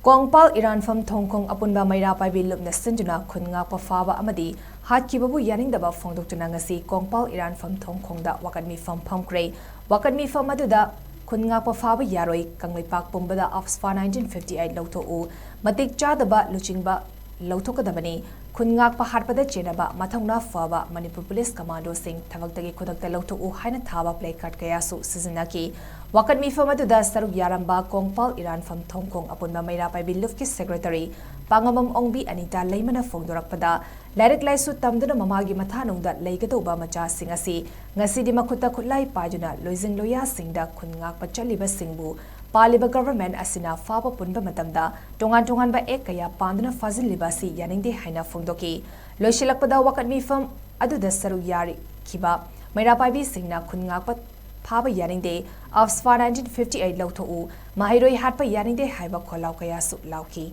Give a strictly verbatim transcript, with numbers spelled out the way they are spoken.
ꯀꯣꯡꯄꯥꯜ ꯏꯔꯥꯟꯐꯝ ꯊꯣꯡꯈꯣꯡ ꯑꯄꯨꯟꯕ ꯃꯩꯔꯥ ꯄꯥꯏꯕꯤ ꯂꯨꯞꯅ ꯁꯤꯟꯗꯨꯅ ꯈꯨꯟ ꯉꯥꯛꯄ ꯐꯥꯕ ꯑꯃꯗꯤ ꯍꯥꯠꯈꯤꯕꯕꯨ ꯌꯥꯅꯤꯡꯗꯕ ꯐꯣꯡꯗꯣꯛꯇꯨꯅ ꯉꯁꯤ ꯀꯣꯡꯄꯥꯜ ꯏꯔꯥꯟꯐꯝ ꯊꯣꯡꯈꯣꯡꯗ ꯋꯥꯀꯠ ꯃꯤꯐꯝ ꯐꯝꯈ꯭ꯔꯦ꯫ ꯋꯥꯀꯠ ꯃꯤꯐꯝ ꯑꯗꯨꯗ ꯈꯨꯟ ꯉꯥꯛꯄ ꯐꯥꯕ ꯌꯥꯔꯣꯏ, ꯀꯪꯂꯩꯄꯥꯛ ꯄꯨꯝꯕꯗ ꯑꯞꯁꯐꯥ nineteen fifty eight ꯂꯧꯊꯣꯛꯎ, ꯃꯇꯤꯛ ꯆꯥꯗꯕ ꯂꯨꯆꯤꯡꯕ ꯂꯧꯊꯣꯛꯀꯗꯕꯅꯤ, ꯈꯨꯟ ꯉꯥꯛꯄ ꯍꯥꯠꯄꯗ ꯆꯦꯟꯅꯕ ꯃꯊꯧꯅꯥ ꯐꯕ ꯃꯅꯤꯄꯨꯔ ꯄꯨꯂꯤꯁ ꯀꯃꯥꯟꯗꯣꯁꯤꯡ ꯊꯕꯛꯇꯒꯤ ꯈꯨꯗꯛꯇ ꯂꯧꯊꯣꯛꯎ ꯍꯥꯏꯅ ꯊꯥꯕ placard ꯀꯌꯥꯁꯨ ꯁꯤꯖꯤꯟꯅꯈꯤ꯫ ꯋꯥꯀꯠ ꯃꯤꯐꯝ ꯑꯗꯨꯗ ꯁꯔꯨꯛ ꯌꯥꯔꯝꯕ ꯀꯣꯡꯄꯥꯜ ꯏꯔꯥꯟꯐꯝ ꯊꯣꯡꯈꯣꯡ ꯑꯄꯨꯟꯕ ꯃꯩꯔꯥ ꯄꯥꯏꯕꯤ ꯂꯨꯞꯀꯤ secretary ꯄꯥꯉꯝꯕꯝ ꯑꯣꯡꯕꯤ ꯑꯅꯤꯇꯥ ꯂꯩꯃꯅ ꯐꯣꯡꯗꯣꯔꯛꯄꯗ, ꯂꯥꯏꯔꯤꯛ ꯂꯥꯏꯁꯨ ꯇꯝꯗꯨꯅ ꯃꯃꯥꯒꯤ ꯃꯊꯥꯅꯨꯡꯗ ꯂꯩꯒꯗꯧꯕ ꯃꯆꯥꯁꯤꯡ ꯑꯁꯤ ꯉꯁꯤꯗꯤ ꯃꯈꯨꯠꯇ ꯈꯨꯠꯂꯥꯏ ꯄꯥꯏꯗꯨꯅ ꯂꯣꯏꯖꯤꯡ ꯂꯣꯌꯥꯁꯤꯡꯗ ꯈꯨꯟ ꯉꯥꯛꯄ ꯆꯠꯂꯤꯕꯁꯤꯡꯕꯨ ꯄꯥꯜꯂꯤꯕ government ꯑꯁꯤꯅ ꯐꯥꯕ ꯄꯨꯟꯕ ꯃꯇꯝꯗ ꯇꯣꯉꯥꯟ ꯇꯣꯉꯥꯟꯕ act ꯀꯌꯥ ꯄꯥꯟꯗꯨꯅ ꯐꯥꯖꯤꯜꯂꯤꯕ ꯑꯁꯤ ꯌꯥꯅꯤꯡꯗꯦ ꯍꯥꯏꯅ ꯐꯣꯡꯗꯣꯛꯈꯤ꯫ ꯂꯣꯏꯁꯤꯜꯂꯛꯄꯗ ꯋꯥꯀꯠ ꯃꯤꯐꯝ ꯑꯗꯨꯗ ꯁꯔꯨꯛ ꯌꯥꯔꯤꯈꯤꯕ ꯃꯩꯔꯥ ꯄꯥꯏꯕꯤꯁꯤꯡꯅ ꯈꯨꯟ ꯉꯥꯛꯄ ꯐꯥꯕ ꯌꯥꯅꯤꯡꯗꯦ, ꯑꯞꯁꯐꯥ nineteen fifty eight ꯂꯧꯊꯣꯛꯎ, ꯃꯍꯩꯔꯣꯏ ꯍꯥꯠꯄ ꯌꯥꯅꯤꯡꯗꯦ ꯍꯥꯏꯕ ꯈꯣꯜꯂꯥꯎ ꯀꯌꯥꯁꯨ ꯂꯥꯎꯈꯤ꯫